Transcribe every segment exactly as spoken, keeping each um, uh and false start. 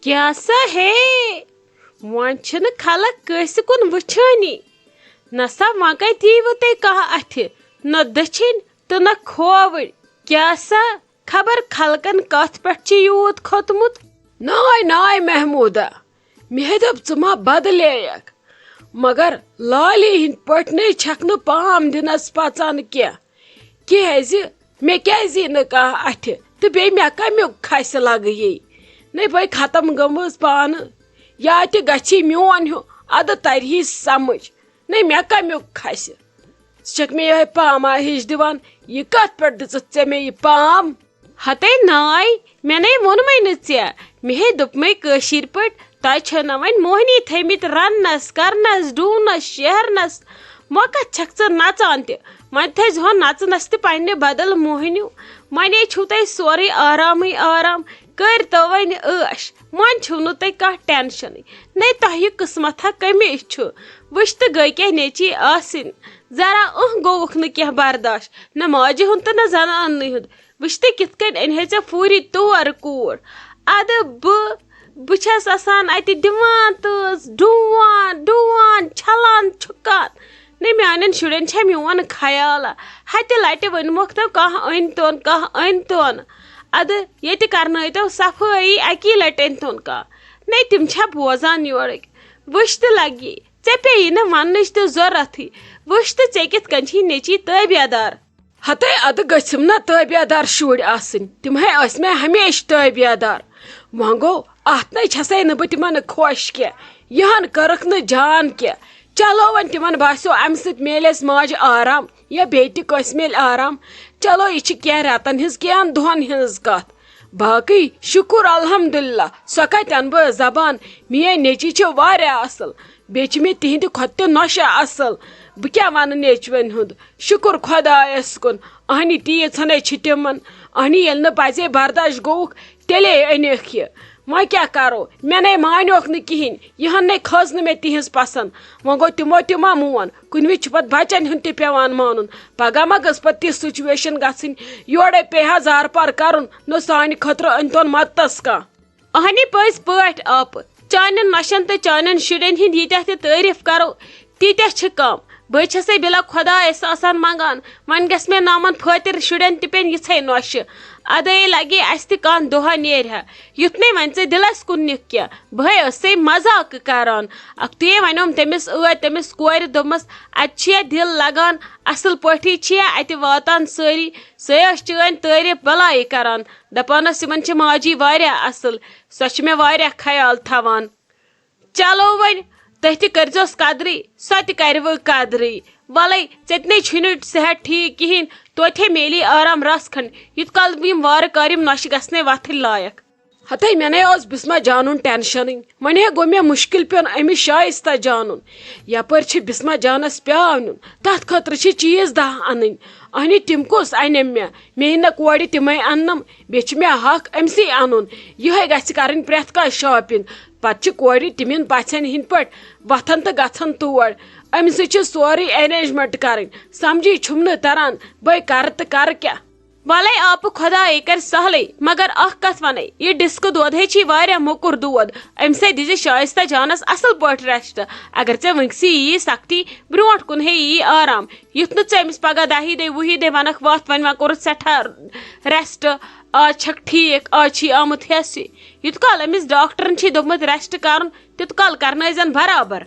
کیٛاہ سا ہے؟ وۄنۍ چھِنہٕ خلق کٲنٛسہِ کُن وٕچھٲنی۔ نہ سا وۄنۍ کَتہِ ییٖوٕ تۄہہِ کانٛہہ اَتھِ، نہ دٔچھِنۍ تہٕ نہ کھووٕرۍ۔ کیٛاہ سا خبر خلقن کتھ پٮ۪ٹھ چھِ یوٗت کھوٚتمُت؟ ناے ناے محموٗدہ، مےٚ دوٚپ ژٕ ما بدلیکھ، مگر لالہِ ہٕنٛدۍ پٲٹھۍ نے چھکھ نہٕ پام دِنس پژان کینٛہہ۔ کیازِ؟ مےٚ کیازِ یی نہٕ کانٛہہ اَتھِ؟ تہٕ بیٚیہِ مےٚ کمیُک کھسہِ لگہٕ یی؟ نے بے ختم گٔمٕژ پانہٕ۔ یا تہِ گژھی میون ہیوٗ، ادٕ ترِ ہی سمجھ۔ نے مےٚ کمیُک کھسہِ؟ ژٕ چھکھ مےٚ یِہوٚے پاما ہِش دِوان۔ یہِ کتھ پٮ۪ٹھ دِژٕتھ ژےٚ مےٚ یہِ پام؟ ہتے ناے، مےٚ نے ووٚنمَے نہٕ ژےٚ۔ مےٚ ہے دوٚپمَے کٲشِر پٲٹھۍ، تۄہہِ چھِو نہ وۄنۍ موہنی تھٲومٕتۍ رَننَس، کَرنَس، ڈوٗنَس، شیرنَس۔ وۄنۍ کَتھ چھَکھ ژٕ نَژان تہِ؟ وۄنۍ تھٲیزِہون نَژنَس تہِ پنٛنہِ بدل موہنیوٗ۔ وۄنۍ ہے چھُو تۄہہِ سورُے آرامٕے آرام۔ کٔرۍ تو وۄنۍ عٲش۔ وۄنۍ چھُو نہٕ تۄہہِ کانٛہہ ٹٮ۪نشَنٕے۔ نے تۄہہِ قٕسمَتھا کَمے چھُ؟ وٕچھ تہٕ گٔے کیٛاہ نیٚچی آسٕنۍ۔ ذرا اُہ گوٚوُکھ نہٕ کینٛہہ برداش، نہ ماجہِ ہُنٛد تہٕ نہ زنانٕے ہُنٛد۔ وٕچھ تہٕ کِتھ کٔنۍ أنۍ ہے ژےٚ پھوٗرِ تور کوٗر۔ اَدٕ بہٕ، بہٕ چھَس آسان اَتہِ دِوان تٲژ، ڈُوان، ڈُوان، چھَلان، چھُکان۔ نے میٛانٮ۪ن شُرٮ۪ن چھےٚ میون خیالا؟ ہَتہِ لَٹہِ ؤنمُکھ تہٕ کانٛہہ أنۍ تون، کانٛہہ أنۍ تون۔ اَدٕ ییٚتہِ کَرنٲیتو صفٲیی، اَکی لَٹہِ أنۍ تون کانٛہہ۔ نے تِم چھا بوزان یورٕکۍ؟ وٕچھ تہٕ لَگی، ژےٚ پیٚیی نہٕ وَننٕچ تہِ ضروٗرتھٕے۔ وٕچھ تہٕ ژےٚ کِتھ کٔنۍ چھِی نیٚچی تٲبیادار۔ ہتے ادٕ گٔژھِم نا تٲبیادار شُرۍ آسٕنۍ، تِم ہے ٲسۍ مےٚ ہمیشہِ تٲبیادار۔ وۄنۍ گوٚو، اتھ نے چھسے نہٕ بہٕ تِمن خۄش کینٛہہ، یِہن کٔرٕکھ نہٕ جان کینٛہہ۔ چلو وۄنۍ تِمن باسیو امہِ سۭتۍ میلہِ اسہِ ماجہِ آرام یا بیٚیہِ تہِ کٲنٛسہِ میلہِ آرام۔ چلو یہِ چھِ کینٛہہ رٮ۪تن ہٕنٛز، کینٛہن دۄہن ہٕنٛز کتھ۔ باقٕے شُکُر الحمدللہ، سۄ کتہِ انہٕ بہٕ زبان؟ میٲنۍ نیٚچی چھِ واریاہ اصل، بیٚیہِ چھِ مےٚ تِہنٛدِ کھۄتہٕ تہِ نۄشہِ اصل۔ بہٕ کیٛاہ ونہٕ نیٚچوٮ۪ن ہُنٛد؟ شُکُر خۄدایس کُن، اہنہِ تیٖژ ہنے چھِ تِمن۔ اہنہِ ییٚلہِ نہٕ پزے برداش گوٚوُکھ، تیٚلے أنِکھ یہِ۔ وۄنۍ کیٛاہ کرو؟ مےٚ نے مانیوکھ نہٕ کِہینۍ، یِہن نے کھٔژ نہٕ مےٚ تِہنٛز پسند۔ وۄنۍ گوٚو تِمو تہِ ما مون، کُنہِ وِزِ چھُ پتہٕ بچن ہُنٛد تہِ پٮ۪وان مانُن۔ پگاہ ما گٔژھ پتہٕ تِژھ سُچویشن گژھٕنۍ، یورے پیٚیہِ ہا زارٕ پار کرُن، نہ سانہِ خٲطرٕ أنۍ تون مدتس کانٛہہ۔ اہنہِ پٔزۍ پٲٹھۍ آپہٕ، چانٮ۪ن نۄشن تہٕ چانٮ۪ن شُرٮ۪ن ہِنٛدۍ ییٖتیٛاہ تہِ تعٲریٖف کرو، تیٖتیٛاہ چھِ کم۔ بہٕ چھسے بِلا خۄدایس آسان منٛگان، وۄنۍ گژھِ مےٚ نامن پھٲتِر شُرٮ۪ن تہِ پیٚن یِژھے نۄشہِ۔ ادے لگے اسہِ تہِ کانٛہہ دۄہا نیرِ ہا، یُتھ نے وۄنۍ ژےٚ دِلس کُن نِکھ کینٛہہ۔ بہٕ ہے ٲسسے مذاق کران۔ اکھتُے ونیوم تٔمِس ٲدۍ تٔمِس کورِ، دوٚپمس، اتہِ چھُیا دِل لگان؟ اصل پٲٹھی چھِیا اتہِ واتان سٲری؟ سۄے ٲس چٲنۍ تعٲریٖف بلایہِ کران، دپان ٲس، یِمن چھِ ماجی واریاہ اصل، سۄ چھِ مےٚ واریاہ خیال تھاوان۔ چلو وۄنۍ، تُہۍ تہِ کٔرۍزیوس قدرٕے، سۄ تہِ کرِ وۄنۍ قدرٕے۔ وَلَے، ژےٚ تہِ نے چھُے نہٕ صحت ٹھیٖک کِہیٖنۍ، توتہِ ہے میلی آرام رژھ کھنٛڈ، یُت کال یِم وارٕ کارٕ یِم نۄشہِ گژھنَے وۄتھٕنۍ لایق۔ ہتے مےٚ نے اوس بسمہ جانُن ٹینشنٕے، وۄنۍ ہے گوٚو مےٚ مُشکِل پیوٚن أمِس شایستہ جانُن۔ یپٲرۍ چھِ بسمہ جانس پیاو نیُن، تتھ خٲطرٕ چھِ چیٖز دہ انٕنۍ۔ اہنہِ تِم کُس انٮ۪م مےٚ؟ مےٚ یِن نہ کورِ تِمے اننم، بیٚیہِ چھِ مےٚ حق أمسٕے انُن۔ یِہے گژھِ کرٕنۍ پرٛٮ۪تھ کانٛہہ شاپنگ۔ پتہٕ چھِ کورِ تِمن پژھٮ۪ن ہٕنٛدۍ پٲٹھۍ وۄتھان تہٕ گژھان تور۔ أمۍ سۭتۍ چھِ سورُے arrangement کرٕنۍ۔ سمجھی چھُم نہٕ تران، بے کرٕ تہٕ کرٕ کیٛاہ؟ وَلَے آپہٕ خۄدایے کَرِ سہلٕے، مگر اَکھ کَتھ وَنَے، یہِ ڈِسکہٕ دود ہے چھی واریاہ موٚکُر دود۔ أمۍ سۭتۍ دِزِ شایستہ جانَس اَصٕل پٲٹھۍ rest۔ اگر ژےٚ وٕنکسٕے یی سختی، برونٛٹھ کُن ہے یی آرام۔ یُتھ نہٕ ژٕ أمِس پگاہ دَہی دۄہہِ وُہی دۄہہِ وَنَکھ، وَتھ، وۄنۍ ما کوٚرُتھ سٮ۪ٹھاہ rest، آز چھَکھ ٹھیٖک، آز چھی آمُت ہٮ۪س۔ یُتھ کال أمِس ڈاکٹرَن چھی دوٚپمُت rest کَرُن، تیُتھ کال کَرنٲیزٮ۪ن برابر۔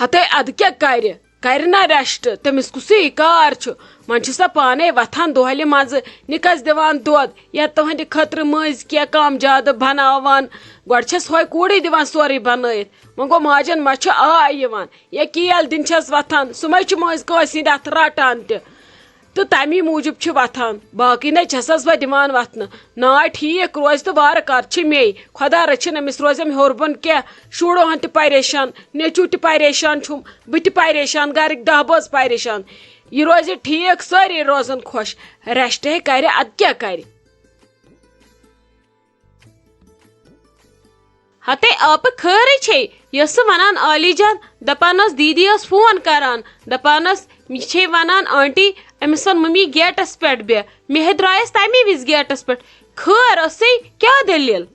ہتے اَدٕ کیٛاہ کَرِ؟ کرِ نا rest، تٔمِس کُسٕے کار چھُ؟ وۄنۍ چھِ سۄ پانے وۄتھان دۄہلہِ منٛزٕ، نِکس دِوان دۄد یا تُہنٛدِ خٲطرٕ مٔنٛزۍ کینٛہہ کم زیادٕ بناوان۔ گۄڈٕ چھس ہۄے کوٗرٕے دِوان سورُے بنٲیِتھ، وۄنۍ گوٚو ماجن ما چھُ آے یِوان؟ یا کیل دِنۍ چھس وۄتھان، سُہ ما چھُ مٔنٛزۍ کٲنٛسہِ ہِنٛدِ اَتھٕ رٹان تہِ؟ تہٕ تَمی موٗجوٗب چھِ وۄتھان، باقٕے نے چھسس بہٕ دِوان وۄتھنہٕ۔ نا ٹھیٖک روزِ تہٕ وارٕ کر چھِ مے، خۄدا رٔچھِن أمِس روزٮ۪م ہیوٚر بۄن کینٛہہ، شُرۍ ہن تہِ پریشان، نیٚچوٗ تہِ پریشان چھُم، بہٕ تہِ پریشان، گرٕکۍ دہ بٲژ پریشان۔ یہِ روزِ ٹھیٖک، سٲری روزن خۄش۔ Rest ہے کرِ، ادٕ کیٛاہ کرِ؟ ہتے آپہٕ خٲرٕے چھے، یہِ ٲس سُہ ونان عالی جان، دپان ٲس دیٖدی ٲس فون کران، دپان ٲس، یہِ چھے ونان آنٹی، أمِس وَن مٔمی گیٹس پٮ۪ٹھ بیٚہہ۔ مےٚ ہے درٛایس تَمی وِزِ گیٹس پٮ۪ٹھ۔ خٲر ٲسٕے، کیٛاہ دٔلیٖل؟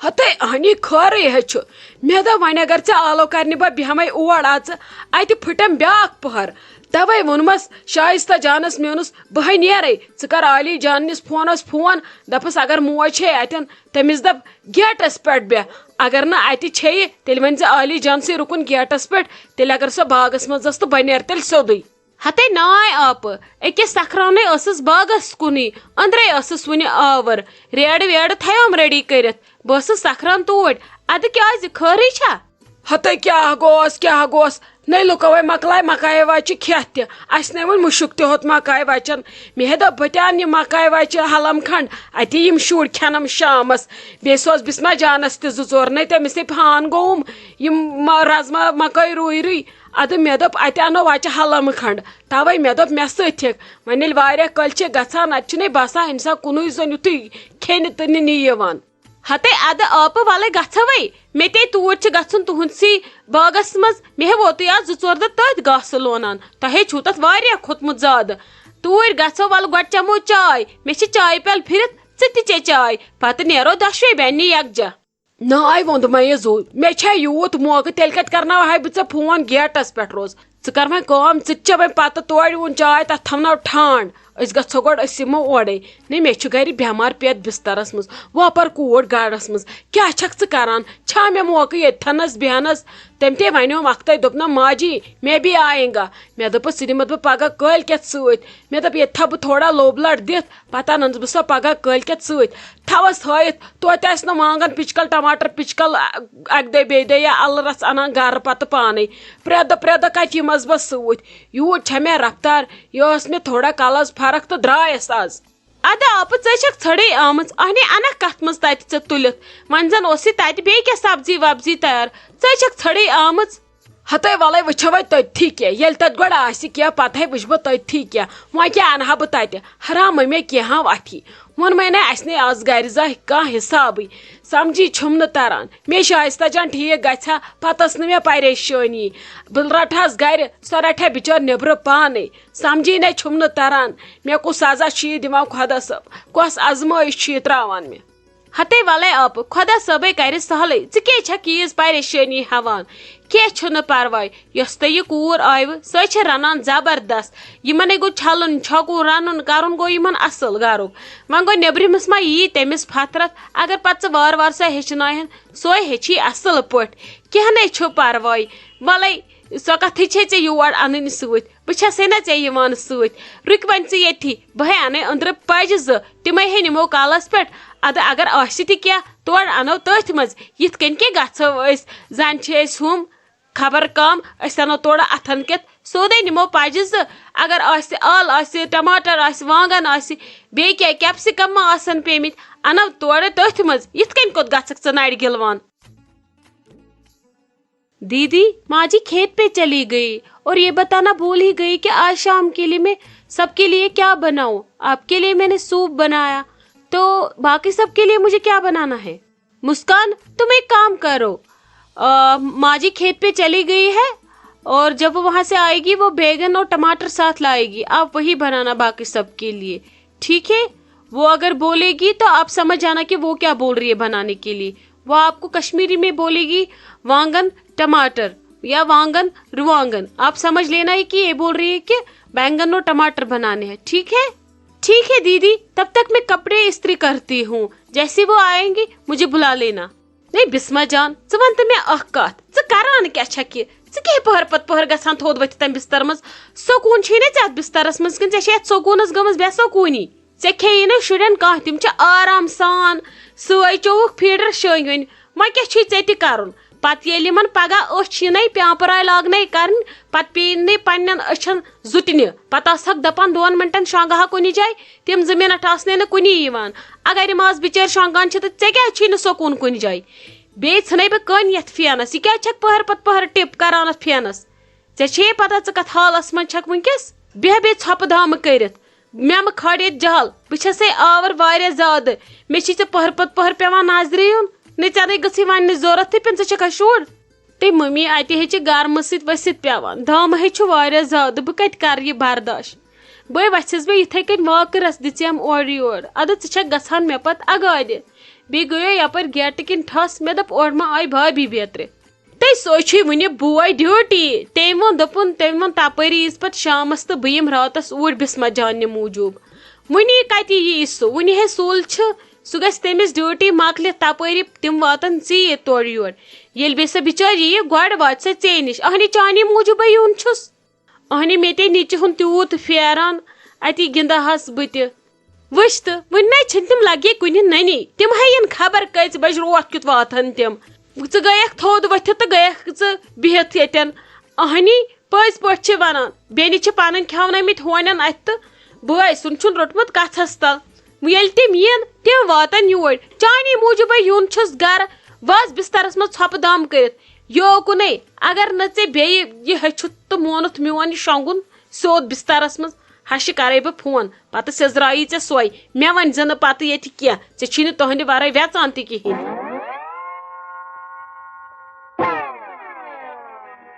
ہتے اہنی خٲرٕے ہے چھُ۔ مےٚ دوٚپ، وۄنۍ اگر ژےٚ آلو کرنہِ بہٕ بیٚہمَے اور اَژٕ، اَتہِ پھٕٹم بیٛاکھ پٔہر۔ توے ووٚنمَس شایستہ جانَس، میونُس بہٕ ہے نیرَے، ژٕ کر عالی جاننِس فونَس فون، دَپَس اگر موج چھے اَتٮ۪ن، تٔمِس دَپ گیٹَس پٮ۪ٹھ بیٚہہ۔ اگر نہٕ اَتہِ چھیہِ، تیٚلہِ ؤنۍ زِ عالی جانسٕے رُکُن گیٹَس پٮ۪ٹھ، تیٚلہِ اگر سۄ باغَس منٛز ٲس تہٕ بہٕ نیرٕ تیٚلہِ سیوٚدُے۔ ہتے ناے آپہٕ، أکِس سکھرانٕے ٲسٕس باغس کُنُے، أنٛدرَے ٲسٕس وُنہِ آوٕر۔ ریڈٕ ویڈٕ تھایوم ریڈی کٔرِتھ۔ بہٕ ٲسٕس سکھران توٗرۍ۔ اَدٕ کیٛازِ، خٲرٕے چھا؟ ہتے کیٛاہ گوس، کیٛاہ گوس؟ نٔے لُکو ہے مۄکلایہِ مکایہِ وچہِ کھٮ۪تھ تہِ۔ اَسہِ نے وُنہِ مُشُک تہِ ہوت مکایہِ وچن۔ مےٚ ہے دوٚپ، بہٕ تہِ اَنہٕ یہِ مکایہِ وچہِ ہلم کھنٛڈ۔ اَتی یِم شُرۍ کھٮ۪نم شامس۔ بیٚیہِ سوز بسمہ جانس تہِ زٕ ژور۔ نٔے تٔمِس ہے فان گوٚوُم۔ یِم ما-، رزما مکٲے رُوۍ رُوۍ۔ ادٕ مےٚ دوٚپ، اتہِ انو وچہِ ہلمہٕ کھنڈ۔ توے مےٚ دوٚپ، مےٚ سۭتۍ تھِکھ۔ وۄنۍ ییٚلہِ واریاہ کٲلۍ چھِ گژھان، اتہِ چھُنہٕ باسان انسان کُنُے زوٚن یُتھُے کھیٚنہِ تہٕ نِنہِ یِوان۔ ہتے ادٕ آپہٕ ولے گژھوے۔ مےٚ تے توٗرۍ چھِ گژھُن تُہنٛدسٕے باغس منٛز۔ مےٚ ہے ووتُے آز زٕ ژور دۄہ تٔتھۍ گاسہٕ لونان۔ تۄہے چھُو تتھ واریاہ کھوٚتمُت زیادٕ۔ توٗرۍ گژھو، ولہٕ گۄڈٕ چمو چاے۔ مےٚ چھِ چایہِ پیالہٕ پھِرِتھ، ژٕ تہِ چے چاے۔ پتہٕ نیرو دۄشوے بیٚنہِ یکجا۔ ناے ووٚند مےٚ یہِ زوٗ، مےٚ چھا یوٗت موقعہٕ، تیٚلہِ کتہِ کرناوہاے بہٕ ژےٚ فون گیٹس پٮ۪ٹھ روز؟ ژٕ کر وۄنۍ کٲم، ژٕ تہِ چےٚ وۄنۍ پتہٕ تورِ وُن چاے، تتھ تھاوناو ٹھانڈ۔ أسۍ گژھو گۄڈٕ، أسۍ یِمو اورے۔ نے، مےٚ چھُ گرِ بٮ۪مار پٮ۪تھ بسترس منٛز، وۄپر کوٗر گاڑس منٛز۔ کیٛاہ چھکھ ژٕ کران؟ چھا مےٚ موقعہٕ ییٚتہِ تھنس بیہنس؟ تٔمۍ تے ونیوم اکھتُے، دوٚپنم، ماجی، میں بھی آئیں گا۔ مےٚ دوٚپُس، ژٕ دِمتھ بہٕ پگاہ کٲلۍ کٮ۪تھ سۭتۍ۔ مےٚ دوٚپ، ییٚتہِ تھاوٕ بہٕ تھوڑا لوٚب لڑ دِتھ، پتہٕ انن بہٕ سۄ پگاہ کٲلۍ کٮ۪تھ سۭتۍ۔ تھاوس تھٲیِتھ، توتہِ آسہِ نہٕ وانگن پِچکل، ٹماٹر پِچکل، اکہِ دۄہہِ بیٚیہِ دۄہہِ یا الہٕ رژھ انان گرٕ پتہٕ پانے۔ پرٛٮ۪تھ دۄہ، پرٛٮ۪تھ دۄہ کتہِ یِمس بہٕ سۭتۍ؟ یوٗت چھےٚ مےٚ رفتار، یہِ ٲس مےٚ تھوڑا کلس فرق تہٕ درٛایس از۔ ادٕ آپہٕ، ژٕ چھکھ ژھٔڑے آمٕژ، اہنہِ انکھ کتھ منٛز تتہِ ژےٚ تُلِتھ؟ وۄنۍ زن اوسُے تتہِ بیٚیہِ کینٛہہ سبزی وبزی تیار، ژٕ چھکھ ژھٔڑے آمٕژ۔ ہتے ولے وٕچھو وۄنۍ تٔتھی کینٛہہ، ییٚلہِ تتہِ گۄڈٕ آسہِ کینٛہہ، پتہٕ ہے وٕچھٕ بہٕ تٔتھی کینٛہہ۔ وۄنۍ کیٛاہ انہٕ ہا بہٕ تتہِ؟ ہرامہٕ مےٚ کینٛہہ ہا وتھی۔ ووٚنمَے نہ، اَسہِ نے آز گرِ زانٛہہ کانٛہہ حسابٕے۔ سمجھی چھُم نہٕ تران۔ مے شایستہ جان ٹھیٖک گژھِ ہا، پتہٕ ٲس نہٕ مےٚ پریشٲنی۔ بہٕ رٹہٕ ہس گرِ، سۄ رٹہِ ہا بچٲر نیبرٕ پانے۔ سمجھی نے چھُم نہٕ تران، مےٚ کُس سزا چھُ یہِ دِوان خۄدا صٲب؟ کۄس آزمٲیش چھُ یہِ تراوان مےٚ؟ ہتے ولے آپہٕ، خۄدا صٲبے کرِ سہلٕے، ژٕ کیٛازِ چھکھ ییٖژ پریشٲنی ہاوان؟ کینٛہہ چھُنہٕ پرواے، یۄس تۄہہِ یہِ کوٗر آیوٕ، سۄے چھےٚ رنان زبردست۔ یِمنے گوٚو چھلُن، چھۄکُن، رنُن، کرُن گوٚو یِمن اصل گرُک۔ وۄنۍ گوٚو نیبرِمِس ما یی تٔمِس پھترتھ، اگر پتہٕ ژٕ وارٕ وارٕ سۄ ہیٚچھناوہن، سۄے ہیٚچھی اصل پٲٹھۍ۔ کینٛہہ نے چھُ پرواے، ولے سۄ کتھٕے چھے ژےٚ یور انٕنۍ سۭتۍ۔ بہٕ چھسے نہ ژےٚ یِوان سۭتۍ۔ رُکۍ وۄنۍ ژٕ ییٚتھی، بہٕ ہے انَے أنٛدرٕ پجہِ زٕ، تِمے ہے نِمو کالس پٮ۪ٹھ۔ ادٕ اگر آسہِ تہِ کینٛہہ، تورٕ انو تٔتھۍ منٛز۔ یِتھ کٔنۍ کیٛاہ گژھو أسۍ؟ زن چھِ أسۍ ہُم خبر کم، أسۍ انو تورٕ اتھن کٮ۪تھ، سیوٚدے نِمو پجہِ زٕ۔ اگر آسہِ ٲل آسہِ، ٹماٹر آسہِ، وانگن آسہِ، بیٚیہِ کینٛہہ کیپسیکم ما آسن پیمٕتۍ، انو تورٕ تٔتھۍ منٛز۔ یِتھ کٔنۍ کوٚت گژھکھ ژٕ نرِ گِلوان؟ दीदी, माँ जी खेत पे चली गई और ये बताना भूल ही गई कि आज शाम के लिए मैं सबके लिए क्या बनाऊं। आपके लिए मैंने सूप बनाया, तो बाकी सबके लिए मुझे क्या बनाना है? मुस्कान, तुम एक काम करो, अ, माँ जी खेत पे चली गई है और जब वो वहाँ से आएगी, वो बैगन और टमाटर साथ लाएगी, आप वही बनाना बाकी सबके लिए, ठीक है? वो अगर बोलेगी तो आप समझ जाना कि वो क्या बोल रही है बनाने के लिए। वो आपको कश्मीरी में बोलेगी वांगन टमाटर या वांगन रुवांगन। आप समझ लेना है कि ये बोल रही है कि बैंगन और टमाटर बनाने हैं, ठीक है? ठीक है दीदी, तब तक मैं कपड़े इस्त्री करती हूँ, जैसे वो आएंगी मुझे बुला लेना। نے بسمہ جان، ژٕ وَن تہٕ مےٚ اکھ کتھ، ژٕ کران کیٛاہ چھکھ یہِ؟ ژٕ کیٛاہ پٔہر پتہٕ پٔہر گژھان تھوٚد ؤتھِتھ تَمہِ بستر منٛز؟ سکوٗن چھُے نہ ژےٚ اتھ بسترس منٛز کِنہٕ ژےٚ چھے اتھ سکوٗنس گٔمٕژ بے سکوٗنی؟ ژےٚ کھیٚیی نہٕ شُرٮ۪ن کانٛہہ، تِم چھِ آرام سان سٲے چووُکھ فیٖڈر شٲنٛگۍ وٕنۍ۔ وۄنۍ کیٛاہ چھُے ژےٚ تہِ کرُن؟ پتہٕ ییٚلہِ یِمن پگاہ أچھ یِنَے پیمپر آے لاگنَے کرٕنۍ، پتہٕ پیٚیہِ نہٕ پننٮ۪ن أچھن زُٹنہِ۔ پتہٕ آسہٕ ہکھ دپان دۄن منٹن شۄنٛگہٕ ہا کُنہِ جایہِ، تِم زٕ منٹ آسنَے نہٕ کُنی یِوان۔ اگر یِم آز بِچٲرۍ شۄنٛگان چھِ تہٕ ژےٚ کیٛازِ چھُے نہٕ سکوٗن کُنہِ جایہِ؟ بیٚیہِ ژھٕنے بہٕ کٔنۍ یتھ فینس، یہِ کیٛازِ چھکھ پٔہر پتہٕ پٔہر ٹِپ کران اتھ فینس؟ ژےٚ چھے پتہ ژٕ کتھ حالس منٛز چھکھ وٕنکیٚس؟ بیٚہہ بیٚیہِ ژھۄپہٕ دامہٕ کٔرِتھ۔ مےٚ مہٕ کھٲڑ ییٚتہِ جہل، بہٕ چھسے آوٕر واریاہ زیادٕ۔ مےٚ چھی ژےٚ پٔہر پتہٕ پٔہر پٮ۪وان نظرِ یُن۔ نہٕ ژےٚ نے گٔژھٕے وننٕچ ضروٗرتھٕے پیٚنہٕ، ژےٚ چھکھا شُر؟ تٔمۍ مٔمی اَتہِ ہے چھِ گرمہٕ سۭتۍ ؤسِتھ پٮ۪وان۔ دامہٕ ہے چھُ واریاہ زیادٕ، بہٕ کتہِ کرٕ یہِ برداش؟ بٲے، وَژھِس بہٕ یِتھَے کٔنۍ واکرَس، دِژیَم اورٕ یور۔ اَدٕ ژٕ چھَکھ گژھان مےٚ پَتہٕ اَگادِ۔ بیٚیہِ گٔیو یَپٲرۍ گیٹہٕ کِنۍ ٹھَس، مےٚ دوٚپ، اورٕ ما آیہِ بھابھی بیترِ؟ تہٕ سُہ چھُے وٕنہِ بوے ڈیوٹی۔ تٔمۍ ووٚن، دوٚپُن، تٔمۍ ووٚن، تَپٲری یِیٖز پَتہٕ شامَس تہٕ بہٕ یِمہٕ راتَس اوٗرۍ بِسمہ جاننہِ موٗجوٗب۔ وٕنی کَتہِ یِیہِ سُہ؟ وٕنہِ ہے سُل چھُ، سُہ گژھِ تٔمِس ڈیوٹی مۄکلِتھ تَپٲری، تِم واتَن ژیٖرۍ تورٕ یورٕ۔ ییٚلہِ بیٚیہِ سۄ بِچٲرۍ یِیہِ، گۄڈٕ واتہِ سۄ ژے نِش۔ اَہنہِ، چانی موٗجوٗبَے یُن چھُس۔ اہنہِ، مےٚ تے نِچہِ ہُنٛد تیوٗت پھیران، اَتی گِنٛدٕ ہَس بہٕ تہِ۔ وٕچھ تہٕ، وٕنہِ نَے چھِنہٕ تِم لَگے کُنہِ نٔنی۔ تِم ہے یِن خبر کٔژِ بَجہِ، روتھ کیُتھ واتَن تِم۔ ژٕ گٔیَکھ تھوٚد ؤتھِتھ تہٕ گٔیَکھ ژٕ بِہِتھ ییٚتٮ۪ن۔ اہنی، پٔزۍ پٲٹھۍ چھِ وَنان، بیٚنہِ چھِ پَنٕنۍ کھٮ۪ونٲومٕتۍ ہونٮ۪ن اَتھِ تہٕ بٲے سُنٛد چھُن روٚٹمُت کَتھَس تَل۔ وۄنۍ ییٚلہِ تِم یِن، تِم واتَن یوٗرۍ۔ چانی موٗجوٗبَے یُن چھُس گَرٕ، وَس بِستَرَس منٛز ژھۄپہٕ دام کٔرِتھ۔ یوکُنے، اگر نہٕ ژےٚ بیٚیہِ یہِ ہیٚچھُتھ تہٕ مونُتھ میون یہِ شۄنٛگُن سیوٚد بِستَرَس منٛز، ہَشہِ کَرَے بہٕ فون، پَتہٕ سیٚزرایی ژےٚ سۄے۔ مےٚ ؤنۍ زِ نہٕ پَتہٕ ییٚتہِ کینٛہہ، ژےٚ چھی نہٕ تُہٕنٛدِ وَرٲے وٮ۪ژان تہِ کِہیٖنۍ۔